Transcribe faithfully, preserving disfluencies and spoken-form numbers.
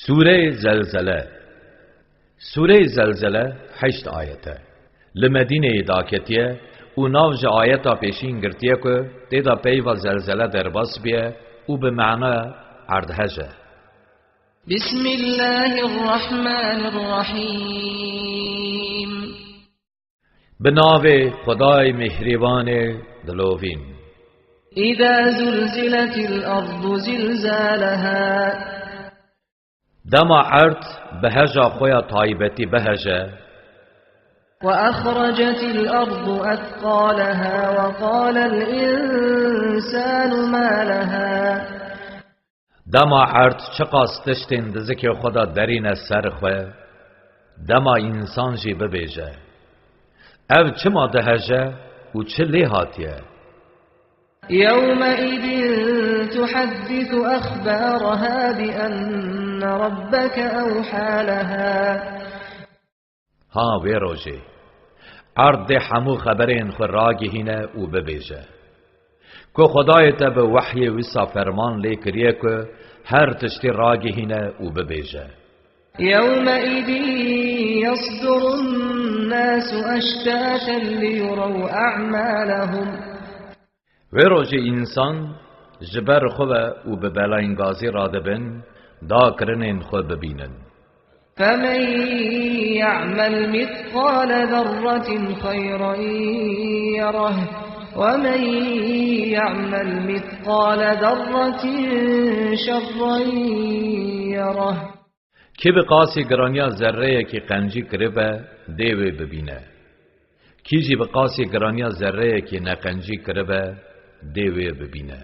Sûreyê Zelzele. Sûreyê Zelzele heşt ayet e. Li Medîneyê daketiye û nav ji ayeta pêşîn girtiye ku tê de peyva zelzele derbas biye û bi mana erdhej e. بسم الله الرحمن الرحيم. Bi navê Xwedayê Mêhrîbanê dilovîn. إذا زلزلت الأرض زلزالها. Dema erd bi heja xwe ya taybetî biheje. وأخرجت الأرض أثقالها وقال الإنسان ما لها. Dema erd çiqas tiştên di zikê xwe de derîne ser xwe, dema însan jî bibêje, ev çima diheje û çi lê hatiye? يومئذ تحدث أخبارها بأن ربك أوحى لها. Ha, wê rojê erd dê hemû xeberên xwe ragihîne û bibêje ku Xwedayê te bi wehyê wisa ferman lê kiriye ku her tiştî ragihîne û bibêje. يومئذ يصدر الناس أشتاتا ليروا أعمالهم. Wê rojê însan ji ber xwe ve û bi belayîngazî radibin, da kirinên xwe bibînin. فمن يعمل مثقال ذرة خيرا يره ومن يعمل مثقال ذرة شرا يره. Kî bi qasî giraniya zerreyekî qencî kiribe, dê wê bibîne. Kî jî bi qasî giraniya zerreyekî neqencî kiribe, dê wê bibîne.